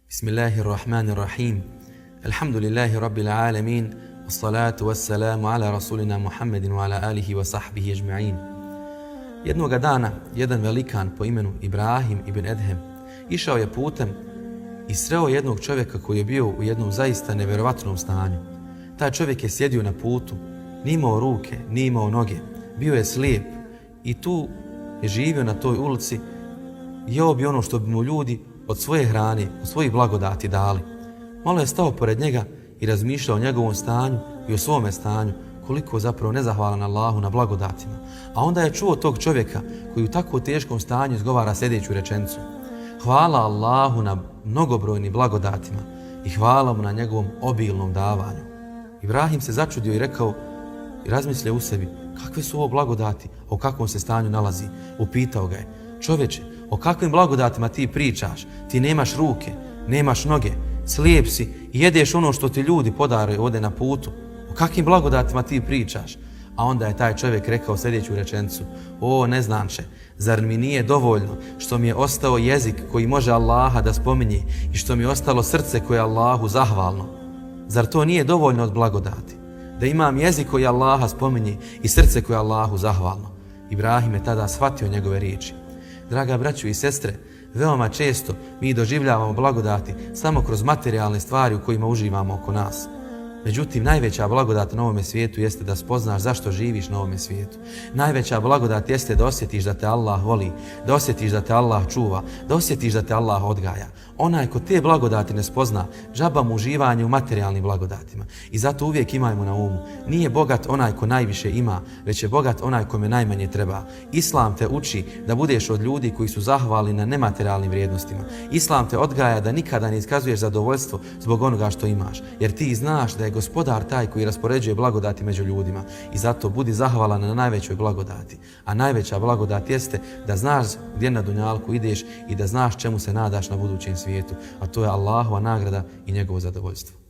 Bismillahirrahmanirrahim. Alhamdulillahi rabbil alamin. Wassalatu wassalamu ala rasulina Muhammedin wa ala alihi wa sahbihi ajma'in. Jednoga dana, jedan velikan po imenu Ibrahim ibn Edhem išao je putem i sreo jednog čovjeka koji je bio u jednom zaista nevjerovatnom stanju. Taj čovjek je sjedio na putu, nije imao ruke, nije imao noge, bio je slijep i tu je živio na toj ulici, jeo bi ono što bi mu ljudi od svoje hrane, od svojih blagodati dali. Malo je stao pored njega i razmišljao o njegovom stanju i o svome stanju, koliko zapravo nezahvalan Allahu na blagodatima. A onda je čuo tog čovjeka koji u tako teškom stanju izgovara sljedeću rečenicu: hvala Allahu na mnogobrojnim blagodatima i hvala mu na njegovom obilnom davanju. Ibrahim se začudio i rekao i razmislio u sebi: kakve su ovo blagodati, o kakvom se stanju nalazi? Upitao ga je: čovječe, o kakvim blagodatima ti pričaš? Ti nemaš ruke, nemaš noge, slijep si i jedeš ono što ti ljudi podare ovdje na putu. O kakvim blagodatima ti pričaš? A onda je taj čovjek rekao sljedeću rečenicu: o neznanče, zar mi nije dovoljno što mi je ostao jezik koji može Allaha da spominje i što mi je ostalo srce koje je Allahu zahvalno? Zar to nije dovoljno od blagodati? Da imam jezik koji Allaha spominje i srce koje je Allahu zahvalno. Ibrahim je tada shvatio njegove riječi. Draga braćo i sestre, veoma često mi doživljavamo blagodati samo kroz materijalne stvari u kojima uživamo oko nas. Međutim, najveća blagodat na ovome svijetu jeste da spoznaš zašto živiš na ovome svijetu. Najveća blagodat jeste da osjetiš da te Allah voli, da osjetiš da te Allah čuva, da osjetiš da te Allah odgaja. Onaj ko te blagodati ne spozna, džaba mu uživanje u materijalnim blagodatima. I zato uvijek imajmo na umu, nije bogat onaj ko najviše ima, već je bogat onaj kome najmanje treba. Islam te uči da budeš od ljudi koji su zahvalni na nematerijalnim vrijednostima. Islam te odgaja da nikada ne iskazuješ zadovoljstvo zbog onoga što imaš, jer ti znaš da je Gospodar taj koji raspoređuje blagodati među ljudima i zato budi zahvalan na najvećoj blagodati. A najveća blagodat jeste da znaš gdje na dunjalku ideš i da znaš čemu se nadaš na budućem svijetu, a to je Allahova nagrada i njegovo zadovoljstvo.